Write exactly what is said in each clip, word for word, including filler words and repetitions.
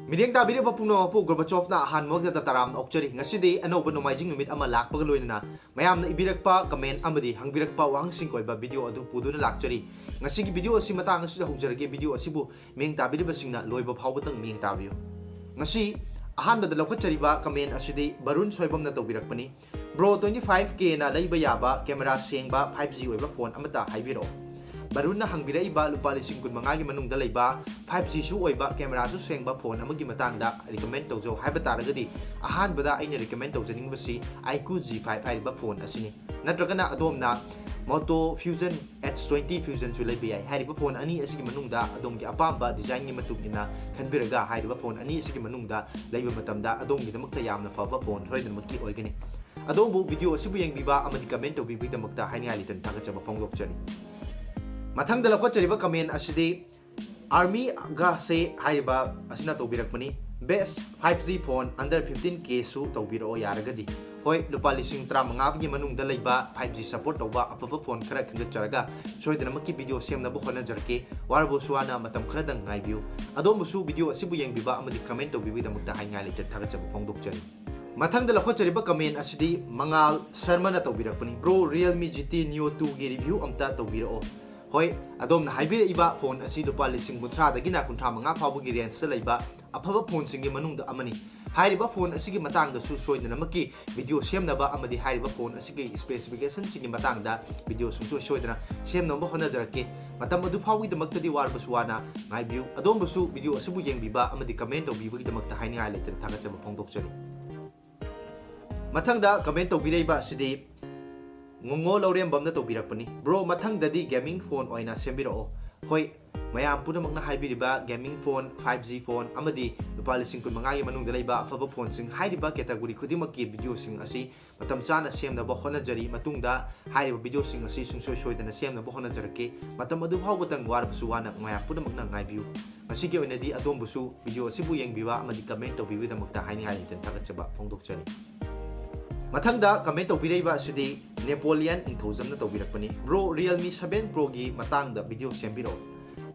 ꯃꯤꯠꯌꯦꯡ ꯇꯥꯕꯤꯔꯤꯕ ꯄꯨꯝꯅꯃꯛꯄꯨ ꯒꯣꯔꯕꯥꯆꯣꯚꯅ ꯑꯍꯥꯟꯕꯃꯛꯇꯗ ꯇꯔꯥꯝꯅ ꯑꯣꯛꯆꯔꯤ꯫ ꯉꯁꯤꯗꯤ ꯑꯅꯧꯕ ꯅꯣꯡꯃꯥꯏꯖꯤꯡ ꯅꯨꯃꯤꯠ ꯑꯃ ꯂꯥꯛꯄꯒ ꯂꯣꯏꯅꯅ ꯃꯌꯥꯝꯅ ꯏꯕꯤꯔꯛꯄ comment ꯑꯃꯗꯤ ꯍꯪꯕꯤꯔꯛꯄ ꯋꯥꯍꯪꯁꯤꯡꯒꯤ ꯑꯣꯏꯕ video ꯑꯗꯨ ꯄꯨꯗꯨꯅ ꯂꯥꯛꯆꯔꯤ꯫ ꯉꯁꯤꯒꯤ video ꯑꯁꯤ ꯃꯇꯥꯡ ꯑꯁꯤꯗ ꯍꯧꯖꯔꯒꯦ꯫ Video ꯑꯁꯤꯕꯨ ꯃꯤꯠꯌꯦꯡ ꯇꯥꯕꯤꯔꯤꯕꯁꯤꯡꯅ ꯂꯣꯏꯕ ꯐꯥꯎꯕꯇꯪ ꯃꯤꯠꯌꯦꯡ ꯇꯥꯕꯤꯌꯨ꯫ ꯉꯁꯤ ꯑꯍꯥꯟꯕꯗ ꯂꯧꯈꯠꯆꯔꯤꯕ comment ꯑꯁꯤꯗꯤ Barun ꯁꯣꯏꯕꯝꯅ ꯇꯧꯕꯤꯔꯛꯄꯅꯤ꯫ Bro, twenty five K ꯅ ꯂꯩꯕ ꯌꯥꯕ camera ꯁꯦꯡꯕ five G ꯑꯣꯏꯕ phone ꯑꯃꯇ ꯍꯥꯏꯕꯤꯔꯛꯑꯣ꯫ ꯕꯔꯨꯟꯅ ꯍꯪꯕꯤꯔꯛꯏꯕ ꯂꯨꯄꯥ ꯂꯤꯁꯤꯡ ꯀꯨꯟ ꯃꯉꯥꯒꯤ ꯃꯅꯨꯡꯗ ꯂꯩꯕ five G ꯁꯨ ꯑꯣꯏꯕ camera ꯁꯨ ꯁꯦꯡꯕ phone ꯑꯃꯒꯤ ꯃꯇꯥꯡꯗ recommend ꯇꯧꯖꯧ ꯍꯥꯏꯕ ꯇꯥꯔꯒꯗꯤ, ꯑꯍꯥꯟꯕꯗ ꯑꯩꯅ recommend ꯇꯧꯖꯅꯤꯡꯕꯁꯤ iQOO G five ꯍꯥꯏꯔꯤꯕ phone ꯑꯁꯤꯅꯤ꯫ ꯅꯠꯇ꯭ꯔꯒꯅ ꯑꯗꯣꯝꯅ Moto Fusion H twenty Fusion ꯁꯨ ꯂꯩꯕ ꯌꯥꯏ꯫ ꯍꯥꯏꯔꯤꯕ phone ꯑꯅꯤ ꯑꯁꯤꯒꯤ ꯃꯅꯨꯡꯗ ꯑꯗꯣꯝꯒꯤ ꯑꯄꯥꯝꯕ design ꯒꯤ ꯃꯇꯨꯡ ꯏꯟꯅ ꯈꯟꯕꯤꯔꯒ ꯍꯥꯏꯔꯤꯕ phone ꯑꯅꯤ ꯑꯁꯤꯒꯤ ꯃꯅꯨꯡꯗ ꯂꯩꯕ ꯃꯇꯝꯗ ꯑꯗꯣꯝꯒꯤꯗꯃꯛꯇ ꯌꯥꯝꯅ ꯐꯕ phone ꯁꯣꯏꯗꯅꯃꯛꯀꯤ ꯑꯣꯏꯒꯅꯤ꯫ ꯑꯗꯣꯝꯕꯨ video ꯑꯁꯤꯕꯨ ꯌꯦꯡꯕꯤꯕ ꯑꯃꯗꯤ comment ꯇꯧꯕꯤꯕꯒꯤꯗꯃꯛꯇ ꯍꯥꯏꯅꯤꯡꯉꯥꯏ ꯂꯩꯇꯅ ꯊꯥꯒꯠꯆꯕ ꯐꯣꯡꯗꯣꯛꯆꯔꯤ꯫ ꯃꯊꯪꯗ ꯂꯧꯈꯠꯆꯔꯤꯕ comment ꯑꯁꯤꯗꯤ Army Gase ꯍꯥꯏꯔꯤꯕ ꯑꯁꯤꯅ ꯇꯧꯕꯤꯔꯛꯄꯅꯤ꯫ Best five G phone under fifteen K ꯁꯨ ꯇꯧꯕꯤꯔꯛꯑꯣ ꯌꯥꯔꯒꯗꯤ꯫ ꯍꯣꯏ, ꯂꯨꯄꯥ ꯂꯤꯁꯤꯡ ꯇꯔꯥꯃꯉꯥꯒꯤ ꯃꯅꯨꯡꯗ ꯂꯩꯕ five G support ꯇꯧꯕ ꯑꯐꯕ phone ꯈꯔ ꯈꯟꯒꯠꯆꯔꯒ ꯁꯣꯏꯗꯅꯃꯛꯀꯤ video ꯁꯦꯝꯅꯕ ꯍꯣꯠꯅꯖꯔꯛꯀꯦ꯫ ꯋꯥꯔꯕꯁꯨ ꯋꯥꯅ ꯃꯇꯝ ꯈꯔꯗꯪ ꯉꯥꯏꯕꯤꯌꯨ꯫ ꯑꯗꯣꯝꯕꯨꯁꯨ video ꯑꯁꯤꯕꯨ ꯌꯦꯡꯕꯤꯕ ꯑꯃꯗꯤ comment ꯇꯧꯕꯤꯕꯒꯤꯗꯃꯛꯇ ꯍꯥꯏꯅꯤꯡꯉꯥꯏ ꯂꯩꯇꯅ ꯊꯥꯒꯠꯆꯕ ꯐꯣꯡꯗꯣꯛꯆꯔꯤ꯫ ꯃꯊꯪꯗ ꯂꯧꯈꯠꯆꯔꯤꯕ comment ꯑꯁꯤꯗꯤ ꯃꯉꯥꯜ ꯁꯔꯃꯅ ꯇꯧꯕꯤꯔꯛꯄꯅꯤ꯫ Bro, Realme G T Neo two ꯒꯤ review ꯑꯝꯇ ꯇꯧꯕꯤꯔꯛꯑꯣ꯫ ꯍꯣꯏ, ꯑꯗꯣꯝꯅ ꯍꯥꯏꯕꯤꯔꯛꯏꯕ phone ꯑꯁꯤ ꯂꯨꯄꯥ ꯂꯤꯁꯤꯡ ꯀꯨꯟꯊ꯭ꯔꯥꯗꯒꯤꯅ ꯀꯨꯟꯊ꯭ꯔꯥ ꯃꯉꯥ ꯐꯥꯎꯕꯒꯤ range ꯇ ꯂꯩꯕ ꯑꯐꯕ phone ꯁꯤꯡꯒꯤ ꯃꯅꯨꯡꯗ ꯑꯃꯅꯤ꯫ ꯍꯥꯏꯔꯤꯕ phone ꯑꯁꯤꯒꯤ ꯃꯇꯥꯡꯗꯁꯨ ꯁꯣꯏꯗꯅꯃꯛꯀꯤ video ꯁꯦꯝꯅꯕ ꯑꯃꯗꯤ ꯍꯥꯏꯔꯤꯕ phone ꯑꯁꯤꯒꯤ specification ꯁꯤꯡꯒꯤ ꯃꯇꯥꯡꯗ video ꯁꯨꯡꯁꯣꯏ ꯁꯣꯏꯗꯅ ꯁꯦꯝꯅꯕ ꯍꯣꯠꯅꯖꯔꯛꯀꯦ꯫ ꯃꯇꯝ ꯑꯗꯨ ꯐꯥꯎꯕꯒꯤꯗꯃꯛꯇꯗꯤ ꯋꯥꯔꯕꯁꯨ ꯋꯥꯅ ꯉꯥꯏꯕꯤꯌꯨ꯫ ꯑꯗꯣꯝꯕꯨꯁꯨ video ꯑꯁꯤꯕꯨ ꯌꯦꯡꯕꯤꯕ ꯑꯃꯗꯤ comment ꯇꯧꯕꯤꯕꯒꯤꯗꯃꯛꯇ ꯍꯥꯏꯅꯤꯡꯉꯥꯏ ꯂꯩꯇꯅ ꯊꯥꯒꯠꯆꯕ ꯐꯣꯡꯗꯣꯛꯆꯔꯤ꯫ ꯃꯊꯪꯗ comment ꯇꯧꯕꯤꯔꯛꯏꯕ ꯑꯁꯤꯗꯤ ꯉꯣꯉꯣ ꯂꯧꯔꯦꯝꯕꯝꯅ ꯇꯧꯕꯤꯔꯛꯄꯅꯤ꯫ Bro, ꯃꯊꯪꯗꯗꯤ gaming phone ꯑꯣꯏꯅ ꯁꯦꯝꯕꯤꯔꯛꯑꯣ꯫ ꯍꯣꯏ, ꯃꯌꯥꯝ ꯄꯨꯝꯅꯃꯛꯅ ꯍꯥꯏꯕꯤꯔꯤꯕ gaming phone, five G phone ꯑꯃꯗꯤ ꯂꯨꯄꯥ ꯂꯤꯁꯤꯡ ꯀꯨꯟ ꯃꯉꯥꯒꯤ ꯃꯅꯨꯡꯗ ꯂꯩꯕ ꯑꯐꯕ phone ꯁꯤꯡ ꯍꯥꯏꯔꯤꯕ category ꯈꯨꯗꯤꯡꯃꯛꯀꯤ video ꯁꯤꯡ ꯑꯁꯤ ꯃꯇꯝ ꯆꯥꯅ ꯁꯦꯝꯅꯕ ꯍꯣꯠꯅꯖꯔꯤ꯫ ꯃꯇꯨꯡꯗ ꯍꯥꯏꯔꯤꯕ video ꯁꯤꯡ ꯑꯁꯤ ꯁꯨꯡꯁꯣꯏ ꯁꯣꯏꯗꯅ ꯁꯦꯝꯅꯕ ꯍꯣꯠꯅꯖꯔꯛꯀꯦ꯫ ꯃꯇꯝ ꯑꯗꯨ ꯐꯥꯎꯕꯇꯪ ꯋꯥꯔꯕꯁꯨ ꯋꯥꯅ ꯃꯌꯥꯝ ꯄꯨꯝꯅꯃꯛꯅ ꯉꯥꯏꯕꯤꯌꯨ꯫ ꯉꯁꯤꯒꯤ ꯑꯣꯏꯅꯗꯤ ꯑꯗꯣꯝꯕꯨꯁꯨ video ꯑꯁꯤꯕꯨ ꯌꯦꯡꯕꯤꯕ ꯑꯃꯗꯤ comment ꯇꯧꯕꯤꯕꯒꯤꯗꯃꯛꯇ ꯍꯥꯏꯅꯤꯡꯉꯥꯏ ꯂꯩꯇꯅ ꯊꯥꯒꯠꯆꯕ ꯐꯣꯡꯗꯣꯛꯆꯔꯤ꯫ ꯃꯊꯪꯗ comment ꯇꯧꯕꯤꯔꯛꯏꯕ ꯑꯁꯤꯗꯤ Napoleon ꯅꯤꯡꯊꯧꯖꯝꯅ ꯇꯧꯕꯤꯔꯛꯄꯅꯤ꯫ Bro, Realme seven Pro ꯒꯤ ꯃꯇꯥꯡꯗ video ꯁꯦꯝꯕꯤꯔꯛꯑꯣ꯫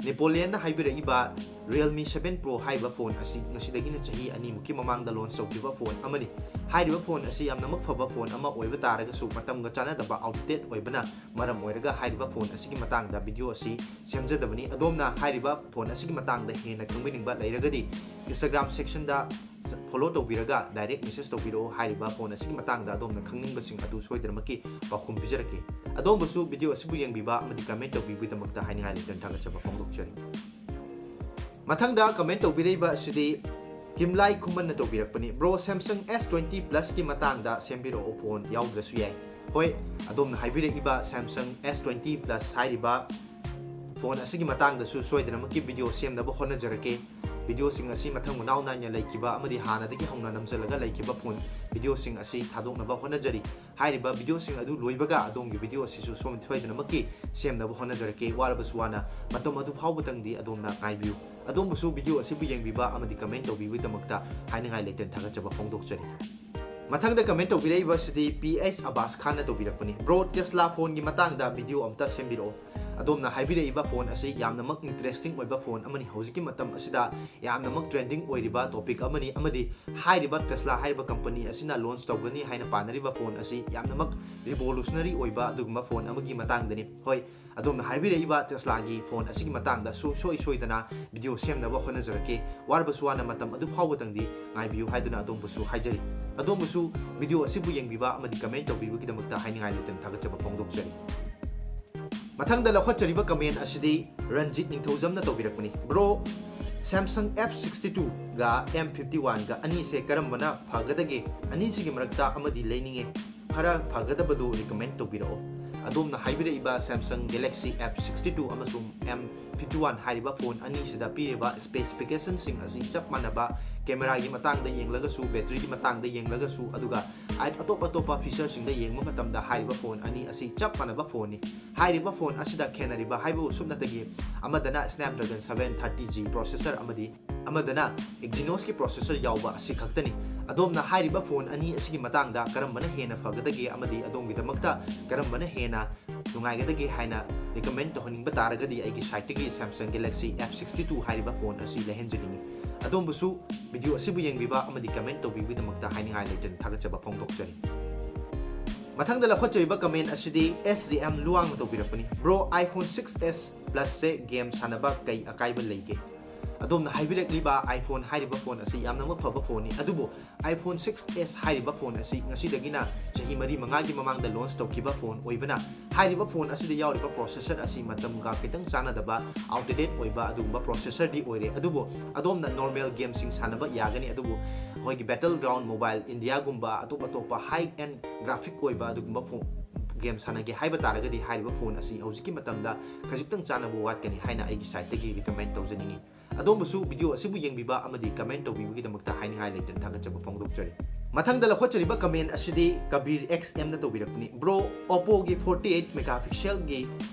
ꯅꯦꯄꯣꯂꯤꯌꯟꯅ ꯍꯥꯏꯕꯤꯔꯛꯏꯕ Realme seven Pro ꯍꯥꯏꯔꯤꯕ ꯐꯣꯟ ꯑꯁꯤ ꯉꯁꯤꯗꯒꯤꯅ ꯆꯍꯤ ꯑꯅꯤꯃꯨꯛꯀꯤ ꯃꯃꯥꯡꯗ ꯂꯣꯟꯁ ꯇꯧꯈꯤꯕ ꯐꯣꯟ ꯑꯃꯅꯤ꯫ ꯍꯥꯏꯔꯤꯕ ꯐꯣꯟ ꯑꯁꯤ ꯌꯥꯝꯅꯃꯛ ꯐꯕ ꯐꯣꯟ ꯑꯃ ꯑꯣꯏꯕ ꯇꯥꯔꯒꯁꯨ ꯃꯇꯝꯒ ꯆꯥꯟꯅꯗꯕ, ꯑꯥꯎꯠꯗꯦꯠ ꯑꯣꯏꯕꯅ ꯃꯔꯝ ꯑꯣꯏꯔꯒ ꯍꯥꯏꯔꯤꯕ ꯐꯣꯟ ꯑꯁꯤꯒꯤ ꯃꯇꯥꯡꯗ ꯚꯤꯗꯤꯑꯣ ꯑꯁꯤ ꯁꯦꯝꯖꯗꯕꯅꯤ꯫ ꯑꯗꯣꯝꯅ ꯍꯥꯏꯔꯤꯕ ꯐꯣꯟ ꯑꯁꯤꯒꯤ ꯃꯇꯥꯡꯗ ꯍꯦꯟꯅ ꯈꯪꯕꯤꯅꯤꯡꯕ ꯂꯩꯔꯒꯗꯤ Instagram sectionꯗ follow ꯇꯧꯕꯤꯔꯒ direct message ꯇꯧꯕꯤꯔꯛꯑꯣ꯫ ꯍꯥꯏꯔꯤꯕ ꯐꯣꯟ ꯑꯁꯤꯒꯤ ꯃꯇꯥꯡꯗ ꯑꯗꯣꯝꯅ ꯈꯪꯅꯤꯡꯕꯁꯤꯡ ꯑꯗꯨ ꯁꯣꯏꯗꯅꯃꯛꯀꯤ ꯄꯥꯎꯈꯨꯝ ꯄꯤꯖꯔꯛꯀꯦ꯫ ꯑꯗꯣꯝꯕꯨꯁꯨ ꯚꯤꯗꯤꯑꯣ ꯑꯁꯤꯕꯨ ꯌꯦꯡꯕꯤꯕ ꯑꯃꯗꯤ ꯀꯃꯦꯟ ꯇꯧꯕꯤꯕꯒꯤꯗꯃꯛꯇ ꯍꯥꯏꯅꯤꯡꯉꯥꯏ ꯂꯩꯇꯅ ꯊꯥꯒꯠꯆꯕ ꯐꯣꯡꯗꯣꯛꯆꯔꯤ꯫ ꯃꯊꯪꯗ ꯀꯃꯦꯟ ꯇꯧꯕꯤꯔꯛꯏꯕ ꯑꯁꯤꯗꯤ ꯀꯤꯝꯂꯥꯏ ꯈꯨꯃꯟꯅ ꯇꯧꯕꯤꯔꯛꯄꯅꯤ, "Bro, Samsung S twenty Plusꯀꯤ ꯃꯇꯥꯡꯗ ꯁꯦꯝꯕꯤꯔꯛꯑꯣ, ꯐꯣꯟ ꯌꯥꯎꯗ꯭ꯔꯁꯨ ꯌꯥꯏ"꯫ ꯍꯣꯏ, ꯑꯗꯣꯝꯅ ꯍꯥꯏꯕꯤꯔꯛꯏꯕ Samsung S twenty Plus ꯍꯥꯏꯔꯤꯕ ꯐꯣꯟ ꯑꯁꯤꯒꯤ ꯃꯇꯥꯡꯗꯁꯨ ꯁꯣꯏꯗꯅꯃꯛꯀꯤ ꯚꯤꯗꯤꯑꯣ ꯁꯦꯝꯅꯕ ꯍꯣꯠꯅꯖꯔꯛꯀꯦ꯫ ꯚꯤꯗꯤꯑꯣꯁꯤꯡ ꯑꯁꯤ ꯃꯊꯪ ꯃꯅꯥꯎ ꯅꯥꯏꯅ ꯂꯩꯈꯤꯕ ꯑꯃꯗꯤ ꯍꯥꯟꯅꯗꯒꯤ ꯍꯧꯅ ꯅꯝꯖꯜꯂꯒ ꯂꯩꯈꯤꯕ ꯐꯣꯟ ꯚꯤꯗꯤꯑꯣꯁꯤꯡ ꯑꯁꯤ ꯊꯥꯗꯣꯛꯅꯕ ꯍꯣꯠꯅꯖꯔꯤ꯫ ꯍꯥꯏꯔꯤꯕ ꯚꯤꯗꯤꯑꯣꯁꯤꯡ ꯑꯗꯨ ꯂꯣꯏꯕꯒ ꯑꯗꯣꯝꯒꯤ ꯚꯤꯗꯤꯑꯣ ꯑꯁꯤꯁꯨ ꯁꯣꯏ-, ꯁꯣꯏꯗꯅꯃꯛꯀꯤ ꯁꯦꯝꯅꯕ ꯍꯣꯠꯅꯖꯔꯛꯀꯦ꯫ ꯋꯥꯔꯕꯁꯨ ꯋꯥꯅ ꯃꯇꯝ ꯑꯗꯨ ꯐꯥꯎꯕꯇꯪꯗꯤ ꯑꯗꯣꯝꯅ ꯉꯥꯏꯕꯤꯌꯨ꯫ ꯑꯗꯣꯝꯕꯨꯁꯨ ꯚꯤꯗꯤꯑꯣ ꯑꯁꯤꯕꯨ ꯌꯦꯡꯕꯤꯕ ꯑꯃꯗꯤ ꯀꯃꯦꯟ ꯇꯧꯕꯤꯕꯒꯤꯗꯃꯛꯇ ꯍꯥꯏꯅꯤꯡꯉꯥꯏ ꯂꯩꯇꯅ ꯊꯥꯒꯠꯆꯕ ꯐꯣꯡꯗꯣꯛꯆꯔꯤ꯫ ꯃꯊꯪꯗ ꯀꯃꯦꯟ ꯇꯧꯕꯤꯔꯛꯏꯕ ꯑꯁꯤꯗꯤ P H Abbas Khanꯅ ꯇꯧꯕꯤꯔꯛꯄꯅꯤ, "Bro, Tesla ꯐꯣꯟꯒꯤ ꯃꯇꯥꯡꯗ ꯚꯤꯗꯤꯑꯣ ꯑꯝꯇ ꯁꯦꯝꯕꯤꯔꯛꯑꯣ꯫ ꯑꯗꯣꯝꯅ ꯍꯥꯏꯕꯤꯔꯛꯏꯕ ꯐꯣꯟ ꯑꯁꯤ ꯌꯥꯝꯅꯃꯛ interesting ꯑꯣꯏꯕ ꯐꯣꯟ ꯑꯃꯅꯤ꯫ ꯍꯧꯖꯤꯛꯀꯤ ꯃꯇꯝ ꯑꯁꯤꯗ ꯌꯥꯝꯅꯃꯛ trending ꯑꯣꯏꯔꯤꯕ topic ꯑꯃꯅꯤ, ꯑꯃꯗꯤ ꯍꯥꯏꯔꯤꯕ Tesla ꯍꯥꯏꯔꯤꯕ company ꯑꯁꯤꯅ launch ꯇꯧꯒꯅꯤ ꯍꯥꯏꯅ ꯄꯥꯅꯔꯤꯕ ꯐꯣꯟ ꯑꯁꯤ ꯌꯥꯝꯅꯃꯛ revolutionary ꯑꯣꯏꯕ ꯑꯗꯨꯒꯨꯝꯕ ꯐꯣꯟ ꯑꯃꯒꯤ ꯃꯇꯥꯡꯗꯅꯤ꯫ ꯍꯣꯏ, ꯑꯗꯣꯝꯅ ꯍꯥꯏꯕꯤꯔꯛꯏꯕ Teslaꯒꯤ ꯐꯣꯟ ꯑꯁꯤꯒꯤ ꯃꯇꯥꯡꯗ ꯁꯨ-, ꯁꯣꯏ ꯁꯣꯏꯗꯅ ꯚꯤꯗꯤꯑꯣ ꯁꯦꯝꯅꯕ ꯍꯣꯠꯅꯖꯔꯛꯀꯦ꯫ ꯋꯥꯔꯕꯁꯨ ꯋꯥꯅ ꯃꯇꯝ ꯑꯗꯨ ꯐꯥꯎꯕꯇꯪꯗꯤ ꯉꯥꯏꯕꯤꯌꯨ" ꯍꯥꯏꯗꯨꯅ ꯑꯗꯣꯝꯕꯨꯁꯨ ꯍꯥꯏꯖꯔꯤ꯫ ꯑꯗꯣꯝꯕꯨꯁꯨ ꯚꯤꯗꯤꯑꯣ ꯑꯁꯤꯕꯨ ꯌꯦꯡꯕꯤꯕ ꯑꯃꯗꯤ ꯀꯃꯦꯟ ꯇꯧꯕꯤꯕꯒꯤꯗꯃꯛꯇ ꯍꯥꯏꯅꯤꯡꯉꯥꯏ ꯂꯩꯇꯅ ꯊꯥꯒꯠꯆꯕ ꯐꯣꯡꯗꯣꯛꯆꯔꯤ꯫ ꯃꯊꯪꯗ ꯂꯧꯈꯠꯆꯔꯤꯕ ꯀꯃꯦꯟ ꯑꯁꯤꯗꯤ Ranjit ꯅꯤꯡꯊꯧꯖꯝꯅ ꯇꯧꯕꯤꯔꯛꯄꯅꯤ, "Bro, Samsung F sixty two ꯒ M fifty one ꯒ ꯑꯅꯤꯁꯦ ꯀꯔꯝꯕꯅ ꯐꯒꯗꯒꯦ? ꯑꯅꯤꯁꯤꯒꯤ ꯃꯔꯛꯇ ꯑꯃꯗꯤ ꯂꯩꯅꯤꯡꯉꯦ꯫ ꯈꯔ ꯐꯒꯗꯕꯗꯨ recommend ꯇꯧꯕꯤꯔꯛꯑꯣ꯫" ꯑꯗꯣꯝꯅ ꯍꯥꯏꯕꯤꯔꯛꯏꯕ Samsung Galaxy F sixty two ꯑꯃꯁꯨꯡ M fifty one ꯍꯥꯏꯔꯤꯕ ꯐꯣꯟ ꯑꯅꯤꯁꯤꯗ ꯄꯤꯔꯤꯕ specificationꯁꯤꯡ ꯑꯁꯤ ꯆꯞ ꯃꯥꯟꯅꯕ, cameraꯒꯤ ꯃꯇꯥꯡꯗ ꯌꯦꯡꯂꯒꯁꯨ, batteryꯒꯤ ꯃꯇꯥꯡꯗ ꯌꯦꯡꯂꯒꯁꯨ, ꯑꯗꯨꯒ ꯑꯇꯣꯞ ꯑꯇꯣꯞꯄ featureꯁꯤꯡꯗ ꯌꯦꯡꯕ ꯃꯇꯝꯗ ꯍꯥꯏꯔꯤꯕ ꯐꯣꯟ ꯑꯅꯤ ꯑꯁꯤ ꯆꯞ ꯃꯥꯟꯅꯕ ꯐꯣꯟꯅꯤ꯫ ꯍꯥꯏꯔꯤꯕ ꯐꯣꯟ ꯑꯁꯤꯗ ꯈꯦꯠꯅꯔꯤꯕ ꯍꯥꯏꯕꯕꯨ ꯁꯨꯞꯅꯇꯒꯤ ꯑꯃꯗꯅ Snapdragon seven thirty G processor ꯑꯃꯗꯤ ꯑꯃꯗꯅ Exynosꯀꯤ processor ꯌꯥꯎꯕ ꯑꯁꯤ ꯈꯛꯇꯅꯤ꯫ ꯑꯗꯣꯝꯅ ꯍꯥꯏꯔꯤꯕ ꯐꯣꯟ ꯑꯅꯤ ꯑꯁꯤꯒꯤ ꯃꯇꯥꯡꯗ ꯀꯔꯝꯕꯅ ꯍꯦꯟꯅ ꯐꯒꯗꯒꯦ ꯑꯃꯗꯤ ꯑꯗꯣꯝꯒꯤꯗꯃꯛꯇ ꯀꯔꯝꯕꯅ ꯍꯦꯟꯅ ꯅꯨꯡꯉꯥꯏꯒꯗꯒꯦ ꯍꯥꯏꯅ recommend ꯇꯧꯍꯟꯅꯤꯡꯕ ꯇꯥꯔꯒꯗꯤ ꯑꯩꯒꯤ siteꯇꯒꯤ Samsung Galaxy F sixty two ꯍꯥꯏꯔꯤꯕ phone ꯑꯁꯤ ꯂꯩꯍꯟꯖꯅꯤꯡꯉꯤ꯫ ꯑꯗꯣꯝꯕꯨꯁꯨ video ꯑꯁꯤꯕꯨ ꯌꯦꯡꯕꯤꯕ ꯑꯃꯗꯤ comment ꯇꯧꯕꯤꯕꯒꯤꯗꯃꯛꯇ ꯍꯥꯏꯅꯤꯡꯉꯥꯏ ꯂꯩꯇꯅ ꯊꯥꯒꯠꯆꯕ ꯐꯣꯡꯗꯣꯛꯆꯔꯤ꯫ ꯃꯊꯪꯗ ꯂꯧꯈꯠꯆꯔꯤꯕ comment ꯑꯁꯤꯗꯤ S J M ꯂꯨꯋꯥꯡꯅ ꯇꯧꯕꯤꯔꯛꯄꯅꯤ꯫ Bro, iPhone six S Plus ꯁꯦ game ꯁꯥꯟꯅꯕ ꯀꯩ ꯑꯀꯥꯏꯕ ꯂꯩꯒꯦ? ꯑꯗꯣꯝꯅ ꯍꯥꯏꯕꯤꯔꯛꯂꯤꯕ iPhone ꯍꯥꯏꯔꯤꯕ phone ꯑꯁꯤ ꯌꯥꯝꯅꯃꯛ ꯐꯕ phoneꯅꯤ, ꯑꯗꯨꯕꯨ iPhone six S ꯍꯥꯏꯔꯤꯕ phone ꯑꯁꯤ ꯉꯁꯤꯗꯒꯤꯅ ꯆꯍꯤ ꯃꯔꯤ ꯃꯉꯥꯒꯤ ꯃꯃꯥꯡꯗ launch ꯇꯧꯈꯤꯕ phone ꯑꯣꯏꯕꯅ, ꯍꯥꯏꯔꯤꯕ phone ꯑꯁꯤꯗ ꯌꯥꯎꯔꯤꯕ processor ꯑꯁꯤ ꯃꯇꯝꯒ ꯈꯤꯇꯪ ꯆꯥꯟꯅꯗꯕ, outdated ꯑꯣꯏꯕ ꯑꯗꯨꯒꯨꯝꯕ processorꯗꯤ ꯑꯣꯏꯔꯦ꯫ ꯑꯗꯨꯕꯨ ꯑꯗꯣꯝꯅ normal gameꯁꯤꯡ ꯁꯥꯟꯅꯕ ꯌꯥꯒꯅꯤ, ꯑꯗꯨꯕꯨ ꯑꯩꯈꯣꯏꯒꯤ Battleground Mobile Indiaꯒꯨꯝꯕ ꯑꯇꯣꯞ ꯑꯇꯣꯞꯄ high end graphic ꯑꯣꯏꯕ ꯑꯗꯨꯒꯨꯝꯕ phone, game ꯁꯥꯟꯅꯒꯦ ꯍꯥꯏꯕ ꯇꯥꯔꯒꯗꯤ ꯍꯥꯏꯔꯤꯕ phone ꯑꯁꯤ ꯍꯧꯖꯤꯛꯀꯤ ꯃꯇꯝꯗ ꯈꯖꯤꯛꯇꯪ ꯆꯥꯟꯅꯕ ꯋꯥꯠꯀꯅꯤ ꯍꯥꯏꯅ ꯑꯩꯒꯤ siteꯇꯒꯤ recommend ꯇꯧꯖꯅꯤꯡꯉꯤ꯫ ꯑꯗꯣꯝꯕꯨꯁꯨ video ꯑꯁꯤꯕꯨ ꯌꯦꯡꯕꯤꯕ ꯑꯃꯗꯤ comment ꯇꯧꯕꯤꯕꯒꯤꯗꯃꯛꯇ ꯍꯥꯏꯅꯤꯡꯉꯥꯏ ꯂꯩꯇꯅ ꯊꯥꯒꯠꯆꯕ ꯐꯣꯡꯗꯣꯛꯆꯔꯤ꯫ ꯃꯊꯪꯗ ꯂꯧꯈꯠꯆꯔꯤꯕ comment ꯑꯁꯤꯗꯤ Kabir X Mꯅ ꯇꯧꯕꯤꯔꯛꯄꯅꯤ꯫ Bro, Oppoꯒꯤ forty eight megapixelꯒꯤ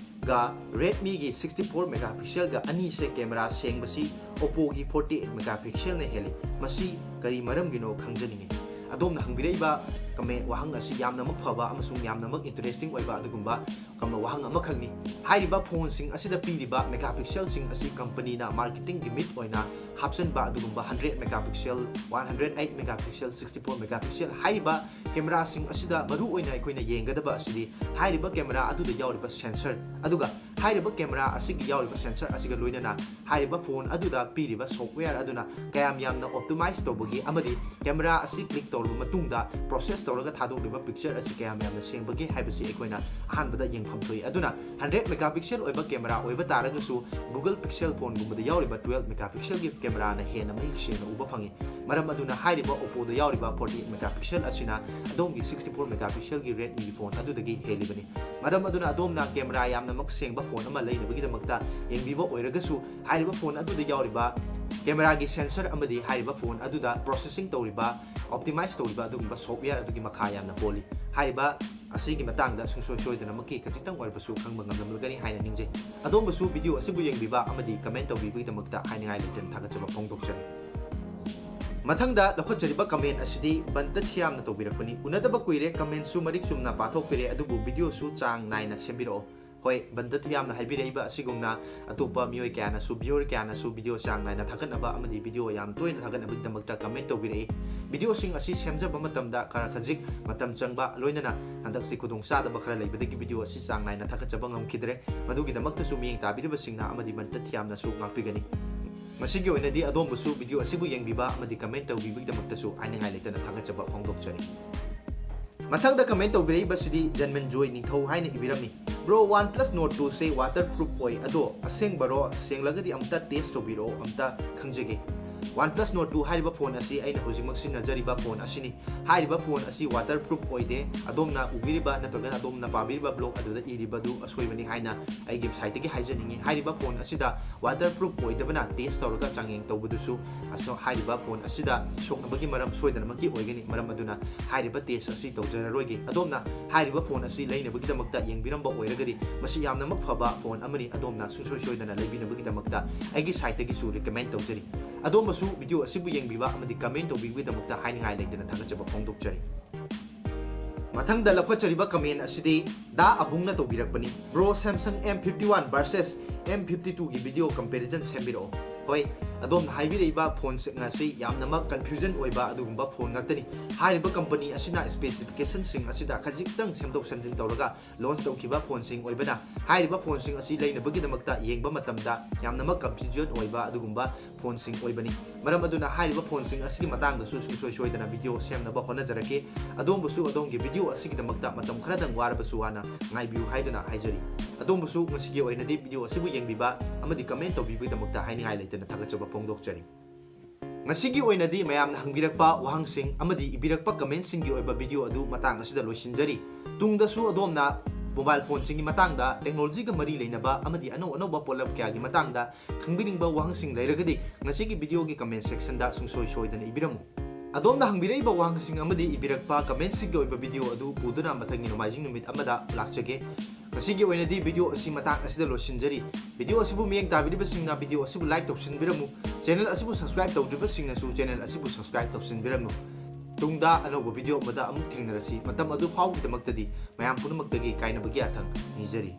ꯒ Redmiꯒꯤ sixty four megapixelꯒ ꯑꯅꯤꯁꯦ camera ꯁꯦꯡꯕꯁꯤ Oppoꯒꯤ forty eight megapixelꯅ ꯍꯦꯜꯂꯤ꯫ ꯃꯁꯤ ꯀꯔꯤ ꯃꯔꯝꯒꯤꯅꯣ ꯈꯪꯖꯅꯤꯡꯉꯤ꯫ ꯑꯗꯣꯝꯅ ꯍꯪꯕꯤꯔꯛꯏꯕ comment, ꯋꯥꯍꯪ ꯑꯁꯤ ꯌꯥꯝꯅꯃꯛ ꯐꯕ ꯑꯃꯁꯨꯡ ꯌꯥꯝꯅꯃꯛ interesting ꯑꯣꯏꯕ ꯑꯗꯨꯒꯨꯝꯕ ꯀꯝꯕ ꯋꯥꯍꯪ ꯑꯃꯈꯛꯅꯤ꯫ ꯍꯥꯏꯔꯤꯕ phoneꯁꯤꯡ ꯑꯁꯤꯗ ꯄꯤꯔꯤꯕ megapixelꯁꯤꯡ ꯑꯁꯤ companyꯅ marketing gimmick ꯑꯣꯏꯅ ꯍꯥꯞꯆꯤꯟꯕ ꯑꯗꯨꯒꯨꯝꯕ hundred megapixel, one hundred eight megapixel, sixty four megapixel ꯍꯥꯏꯔꯤꯕ cameraꯁꯤꯡ ꯑꯁꯤꯗ ꯃꯔꯨ ꯑꯣꯏꯅ ꯑꯩꯈꯣꯏꯅ ꯌꯦꯡꯒꯗꯕ ꯑꯁꯤꯗꯤ ꯍꯥꯏꯔꯤꯕ camera ꯑꯗꯨꯗ ꯌꯥꯎꯔꯤꯕ sensor, ꯑꯗꯨꯒ ꯍꯥꯏꯔꯤꯕ camera ꯑꯁꯤꯒꯤ ꯌꯥꯎꯔꯤꯕ sensor ꯑꯁꯤꯒ ꯂꯣꯏꯅꯅ ꯍꯥꯏꯔꯤꯕ phone ꯑꯗꯨꯗ ꯄꯤꯔꯤꯕ software ꯑꯗꯨꯅ ꯀꯌꯥꯝ ꯌꯥꯝꯅ optimize ꯇꯧꯕꯒꯦ ꯑꯃꯗꯤ camera ꯑꯁꯤ click ꯇꯧꯔꯕ ꯃꯇꯨꯡꯗ process ꯇꯧꯔꯒ ꯊꯥꯗꯣꯛꯂꯤꯕ picture ꯑꯁꯤ ꯀꯌꯥꯝ ꯌꯥꯝꯅ ꯁꯦꯡꯕꯒꯦ ꯍꯥꯏꯕꯁꯤ ꯑꯩꯈꯣꯏꯅ ꯑꯍꯥꯟꯕꯗ ꯌꯦꯡꯐꯝ ꯊꯣꯛꯏ꯫ ꯑꯗꯨꯅ hundred megapixel ꯑꯣꯏꯕ camera ꯑꯣꯏꯕ ꯇꯥꯔꯒꯁꯨ Google Pixel phoneꯒꯨꯝꯕꯗ ꯌꯥꯎꯔꯤꯕ twelve megapixelꯒꯤ cameraꯅ ꯍꯦꯟꯅ ꯃꯌꯦꯛ ꯁꯦꯡꯅ ꯎꯕ ꯐꯪꯉꯤ꯫ ꯃꯔꯝ ꯑꯗꯨꯅ ꯍꯥꯏꯔꯤꯕ Oppoꯗ ꯌꯥꯎꯔꯤꯕ forty eight megapixel ꯑꯁꯤꯅ ꯑꯗꯣꯝꯒꯤ sixty four megapixelꯒꯤ Redmiꯒꯤ phone ꯑꯗꯨꯗꯒꯤ ꯍꯦꯜꯂꯤꯕꯅꯤ꯫ ꯃꯔꯝ ꯑꯗꯨꯅ ꯑꯗꯣꯝꯅ camera ꯌꯥꯝꯅꯃꯛ ꯁꯦꯡꯕ phone ꯑꯃ ꯂꯩꯅꯕꯒꯤꯗꯃꯛꯇ ꯌꯦꯡꯕꯤꯕ ꯑꯣꯏꯔꯒꯁꯨ ꯍꯥꯏꯔꯤꯕ phone ꯑꯗꯨꯗ ꯌꯥꯎꯔꯤꯕ cameraꯒꯤ sensor ꯑꯃꯗꯤ ꯍꯥꯏꯔꯤꯕ phone ꯑꯗꯨꯗ processing ꯇꯧꯔꯤꯕ, optimize ꯇꯧꯔꯤꯕ ꯑꯗꯨꯒꯨꯝꯕ software ꯑꯗꯨꯒꯤ ꯃꯈꯥ ꯌꯥꯝꯅ ꯄꯣꯜꯂꯤ꯫ ꯍꯥꯏꯔꯤꯕ ꯑꯁꯤꯒꯤ ꯃꯇꯥꯡꯗ ꯁꯨꯡꯁꯣꯏ ꯁꯣꯏꯗꯅꯃꯛꯀꯤ ꯈꯖꯤꯛꯇꯪ ꯑꯣꯏꯔꯕꯁꯨ ꯈꯪꯕ ꯉꯝꯂꯝꯂꯒꯅꯤ ꯍꯥꯏꯅ ꯅꯤꯡꯖꯩ꯫ ꯑꯗꯣꯝꯕꯨꯁꯨ video ꯑꯁꯤꯕꯨ ꯌꯦꯡꯕꯤꯕ ꯑꯃꯗꯤ comment ꯇꯧꯕꯤꯕꯒꯤꯗꯃꯛꯇ ꯍꯥꯏꯅꯤꯡꯉꯥꯏ ꯂꯩꯇꯅ ꯊꯥꯒꯠꯆꯕ ꯐꯣꯡꯗꯣꯛꯆꯔꯤ꯫ ꯃꯊꯪꯗ ꯂꯧꯈꯠꯆꯔꯤꯕ comment ꯑꯁꯤꯗꯤ ꯕꯟꯇ ꯊꯤꯌꯥꯝꯅ ꯇꯧꯕꯤꯔꯛꯄꯅꯤ꯫ ꯎꯅꯗꯕ ꯀꯨꯏꯔꯦ, commentꯁꯨ ꯃꯔꯤꯛ ꯆꯨꯝꯅ ꯄꯥꯊꯣꯛꯄꯤꯔꯦ, ꯑꯗꯨꯕꯨ videoꯁꯨ ꯆꯥꯡ ꯅꯥꯏꯅ ꯁꯦꯝꯕꯤꯔꯛꯑꯣ꯫ ꯍꯣꯏ, ꯕꯟꯇ ꯊꯤꯌꯥꯝꯅ ꯍꯥꯏꯕꯤꯔꯛꯏꯕ ꯑꯁꯤꯒꯨꯝꯅ ꯑꯇꯣꯞꯄ ꯃꯤꯑꯣꯏ ꯀꯌꯥꯅꯁꯨ, viewer ꯀꯌꯥꯅꯁꯨ video ꯆꯥꯡ ꯅꯥꯏꯅ ꯊꯥꯒꯠꯅꯕ ꯑꯃꯗꯤ video ꯌꯥꯝ ꯇꯣꯏꯅ ꯊꯥꯒꯠꯅꯕꯒꯤꯗꯃꯛꯇ comment ꯇꯧꯕꯤꯔꯛꯏ꯫ Videoꯁꯤꯡ ꯑꯁꯤ ꯁꯦꯝꯖꯕ ꯃꯇꯝꯗ ꯈꯔ ꯈꯖꯤꯛ ꯃꯇꯝ ꯆꯪꯕ, ꯂꯣꯏꯅꯅ ꯍꯟꯗꯛꯁꯤ ꯈꯨꯗꯣꯡ ꯆꯥꯗꯕ ꯈꯔ ꯂꯩꯕꯗꯒꯤ video ꯑꯁꯤ ꯆꯥꯡ ꯅꯥꯏꯅ ꯊꯥꯒꯠꯆꯕ ꯉꯝꯈꯤꯗ꯭ꯔꯦ꯫ ꯃꯗꯨꯒꯤꯗꯃꯛꯇꯁꯨ ꯃꯤꯠꯌꯦꯡ ꯇꯥꯕꯤꯔꯤꯕꯁꯤꯡꯅ ꯑꯃꯗꯤ ꯕꯟꯇ ꯊꯤꯌꯥꯝꯅꯁꯨ ꯉꯥꯛꯄꯤꯒꯅꯤ꯫ ꯉꯁꯤꯒꯤ ꯑꯣꯏꯅꯗꯤ ꯑꯗꯣꯝꯕꯨꯁꯨ video ꯑꯁꯤꯕꯨ ꯌꯦꯡꯕꯤꯕ ꯑꯃꯗꯤ comment ꯇꯧꯕꯤꯕꯒꯤꯗꯃꯛꯇꯁꯨ ꯍꯥꯏꯅꯤꯡꯉꯥꯏ ꯂꯩꯇꯅ ꯊꯥꯒꯠꯆꯕ ꯐꯣꯡꯗꯣꯛꯆꯔꯤ꯫ ꯃꯊꯪꯗ comment ꯇꯧꯕꯤꯔꯛꯏꯕꯁꯤꯗꯤ ꯖꯟꯃꯟꯖꯣꯏ ꯅꯤꯡꯊꯧ ꯍꯥꯏꯅ ꯏꯕꯤꯔꯝꯃꯤ꯫ Bro, OnePlus Nord two ꯁꯦ waterproof ꯑꯣꯏ, ꯑꯗꯣ ꯑꯁꯦꯡꯕꯔꯣ? ꯁꯦꯡꯂꯒꯗꯤ ꯑꯝꯇ test ꯇꯧꯕꯤꯔꯛꯑꯣ, ꯑꯝꯇ ꯈꯪꯖꯒꯦ꯫ OnePlus Nord two ꯍꯥꯏꯔꯤꯕ phone ꯑꯁꯤ ꯑꯩꯅ ꯍꯧꯖꯤꯛꯃꯛ ꯁꯤꯖꯤꯟꯅꯖꯔꯤꯕ phone ꯑꯁꯤꯅꯤ꯫ ꯍꯥꯏꯔꯤꯕ phone ꯑꯁꯤ waterproof ꯑꯣꯏꯗꯦ꯫ ꯑꯗꯣꯝꯅ ꯎꯕꯤꯔꯤꯕ ꯅꯠꯇ꯭ꯔꯒꯅ ꯑꯗꯣꯝꯅ ꯄꯥꯕꯤꯔꯤꯕ blog ꯑꯗꯨꯗ ꯏꯔꯤꯕꯗꯨ ꯑꯁꯣꯏꯕꯅꯤ ꯍꯥꯏꯅ ꯑꯩꯒꯤ siteꯇꯒꯤ ꯍꯥꯏꯖꯅꯤꯡꯉꯤ꯫ ꯍꯥꯏꯔꯤꯕ phone ꯑꯁꯤꯗ waterproof ꯑꯣꯏꯗꯕꯅ test ꯇꯧꯔꯒ ꯆꯥꯡꯌꯦꯡ ꯇꯧꯕꯗꯨꯁꯨ ꯑꯁ-, ꯍꯥꯏꯔꯤꯕ phone ꯑꯁꯤꯗ ꯁꯣꯛꯅꯕꯒꯤ ꯃꯔꯝ ꯁꯣꯏꯗꯅꯃꯛꯀꯤ ꯑꯣꯏꯒꯅꯤ꯫ ꯃꯔꯝ ꯑꯗꯨꯅ ꯍꯥꯏꯔꯤꯕ test ꯑꯁꯤ ꯇꯧꯖꯔꯔꯣꯏꯒꯦ꯫ ꯑꯗꯣꯝꯅ ꯍꯥꯏꯔꯤꯕ phone ꯑꯁꯤ ꯂꯩꯅꯕꯒꯤꯗꯃꯛꯇ ꯌꯦꯡꯕꯤꯔꯝꯕ ꯑꯣꯏꯔꯒꯗꯤ ꯃꯁꯤ ꯌꯥꯝꯅꯃꯛ ꯐꯕ phone ꯑꯃꯅꯤ꯫ ꯑꯗꯣꯝꯅ ꯁꯨꯡꯁꯣꯏ ꯁꯣꯏꯗꯅ ꯂꯩꯕꯤꯅꯕꯒꯤꯗꯃꯛꯇ ꯑꯩꯒꯤ siteꯇꯒꯤꯁꯨ recommend ꯇꯧꯖꯔꯤ꯫ ꯑꯗꯣꯝꯕꯨꯁꯨ video ꯑꯁꯤꯕꯨ ꯌꯦꯡꯕꯤꯕ ꯑꯃꯗꯤ comment ꯇꯧꯕꯤꯕꯒꯤꯗꯃꯛꯇ ꯍꯥꯏꯅꯤꯡꯉꯥꯏ ꯂꯩꯇꯅ ꯊꯥꯒꯠꯆꯕ ꯐꯣꯡꯗꯣꯛꯆꯔꯤ꯫ ꯃꯊꯪꯗ ꯂꯧꯈꯠꯆꯔꯤꯕ comment ꯑꯁꯤꯗꯤ ꯗꯥ ꯑꯕꯨꯡꯅ ꯇꯧꯕꯤꯔꯛꯄꯅꯤ꯫ Bro, Samsung M fifty one versus M fifty twoꯒꯤ video comparison ꯁꯦꯝꯕꯤꯔꯛꯑꯣ꯫ ꯍꯣꯏ, ꯑꯗꯣꯝꯅ ꯍꯥꯏꯕꯤꯔꯛꯏꯕ phoneꯁꯤꯡ ꯑꯁꯤ ꯌꯥꯝꯅꯃꯛ confusion ꯑꯣꯏꯕ ꯑꯗꯨꯒꯨꯝꯕ phone ꯉꯥꯛꯇꯅꯤ꯫ ꯍꯥꯏꯔꯤꯕ company ꯑꯁꯤꯅ specificationꯁꯤꯡ ꯑꯁꯤꯗ ꯈꯖꯤꯛꯇꯪ ꯁꯦꯝꯗꯣꯛ ꯁꯦꯝꯖꯤꯟ ꯇꯧꯔꯒ launch ꯇꯧꯈꯤꯕ phoneꯁꯤꯡ ꯑꯣꯏꯕꯅ, ꯍꯥꯏꯔꯤꯕ phoneꯁꯤꯡ ꯑꯁꯤ ꯂꯩꯅꯕꯒꯤꯗꯃꯛꯇ ꯌꯦꯡꯕ ꯃꯇꯝꯗ ꯌꯥꯝꯅꯃꯛ confusion ꯑꯣꯏꯕ ꯑꯗꯨꯒꯨꯝꯕ phoneꯁꯤꯡ ꯑꯣꯏꯕꯅꯤ꯫ ꯃꯔꯝ ꯑꯗꯨꯅ ꯍꯥꯏꯔꯤꯕ phoneꯁꯤꯡ ꯑꯁꯤꯒꯤ ꯃꯇꯥꯡꯗꯁꯨ ꯁꯨꯡꯁꯣꯏ ꯁꯣꯏꯗꯅ video ꯁꯦꯝꯅꯕ ꯍꯣꯠꯅꯖꯔꯛꯀꯦ꯫ ꯑꯗꯣꯝꯕꯨꯁꯨ ꯑꯗꯣꯝꯒꯤ video ꯑꯁꯤꯒꯤꯗꯃꯛꯇ ꯃꯇꯝ ꯈꯔꯗꯪ ꯋꯥꯔꯕꯁꯨ ꯋꯥꯅ ꯉꯥꯏꯕꯤꯌꯨ ꯍꯥꯏꯗꯨꯅ ꯍꯥꯏꯖꯔꯤ꯫ ꯑꯗꯣꯝꯕꯨꯁꯨ ꯉꯁꯤꯒꯤ ꯑꯣꯏꯅꯗꯤ video ꯑꯁꯤꯕꯨ ꯌꯦꯡꯕꯤꯕ ꯑꯃꯗꯤ comment ꯇꯧꯕꯤꯕꯒꯤꯗꯃꯛꯇ ꯍꯥꯏꯅꯤꯡꯉꯥꯏ ꯂꯩꯇꯅ ꯊꯥꯒꯠꯆꯕ ꯐꯣꯡꯗꯣꯛꯆꯔꯤ꯫ ꯉꯁꯤꯒꯤ ꯑꯣꯏꯅꯗꯤ ꯃꯌꯥꯝꯅ ꯍꯪꯕꯤꯔꯛꯄ ꯋꯥꯍꯪꯁꯤꯡ ꯑꯃꯗꯤ ꯏꯕꯤꯔꯛꯄ commentꯁꯤꯡꯒꯤ ꯑꯣꯏꯕ video ꯑꯗꯨ ꯃꯇꯥꯡ ꯑꯁꯤꯗ ꯂꯣꯏꯁꯤꯟꯖꯔꯤ꯫ ꯇꯨꯡꯗꯁꯨ ꯑꯗꯣꯝꯅ mobile phoneꯁꯤꯡꯒꯤ ꯃꯇꯥꯡꯗ, technologyꯒ ꯃꯔꯤ ꯂꯩꯅꯕ ꯑꯃꯗꯤ ꯑꯅꯧ ꯑꯅꯧꯕ ꯄꯣꯠꯂꯝ ꯀꯌꯥꯒꯤ ꯃꯇꯥꯡꯗ ꯈꯪꯕꯤꯅꯤꯡꯕ ꯋꯥꯍꯪꯁꯤꯡ ꯂꯩꯔꯒꯗꯤ ꯉꯁꯤꯒꯤ videoꯒꯤ comment sectionꯗ ꯁꯨꯡꯁꯣꯏ ꯁꯣꯏꯗꯅ ꯏꯕꯤꯔꯝꯃꯨ꯫ ꯑꯗꯣꯝꯅ ꯍꯪꯕꯤꯔꯛꯏꯕ ꯋꯥꯍꯪꯁꯤꯡ ꯑꯃꯗꯤ ꯏꯕꯤꯔꯛꯄ ꯀꯃꯦꯟꯁꯤꯡꯒꯤ ꯑꯣꯏꯕ ꯚꯤꯗꯤꯑꯣ ꯑꯗꯨ ꯄꯨꯗꯨꯅ ꯃꯊꯪꯒꯤ ꯅꯣꯡꯃꯥꯏꯖꯤꯡ ꯅꯨꯃꯤꯠ ꯑꯃꯗ ꯂꯥꯛꯆꯒꯦ꯫ ꯉꯁꯤꯒꯤ ꯑꯣꯏꯅꯗꯤ ꯚꯤꯗꯤꯑꯣ ꯑꯁꯤ ꯃꯇꯥꯡ ꯑꯁꯤꯗ ꯂꯣꯏꯁꯤꯟꯖꯔꯤ꯫ ꯚꯤꯗꯤꯑꯣ ꯑꯁꯤꯕꯨ ꯃꯤꯠꯌꯦꯡ ꯇꯥꯕꯤꯔꯤꯕꯁꯤꯡꯅ ꯚꯤꯗꯤꯑꯣ ꯑꯁꯤꯕꯨ ꯂꯥꯏꯛ ꯇꯧꯁꯤꯟꯕꯤꯔꯝꯃꯨ꯫ ꯆꯦꯅꯦꯜ ꯑꯁꯤꯕꯨ ꯁꯕꯁꯀ꯭ꯔꯥꯏꯕ ꯇꯧꯗ꯭ꯔꯤꯕꯁꯤꯡꯅꯁꯨ ꯆꯦꯅꯦꯜ ꯑꯁꯤꯕꯨ ꯁꯕꯁꯀ꯭ꯔꯥꯏꯕ ꯇꯧꯁꯤꯟꯕꯤꯔꯝꯃꯨ꯫ ꯇꯨꯡꯗ ꯑꯅꯧꯕ ꯚꯤꯗꯤꯑꯣ ꯑꯃꯗ ꯑꯃꯨꯛ ꯊꯦꯡꯅꯔꯁꯤ꯫ ꯃꯇꯝ ꯑꯗꯨ ꯐꯥꯎꯕꯒꯤꯗꯃꯛꯇꯗꯤ ꯃꯌꯥꯝ ꯄꯨꯝꯅꯃꯛꯇꯒꯤ ꯀꯥꯏꯅꯕꯒꯤ ꯌꯥꯊꯪ ꯅꯤꯖꯔꯤ꯫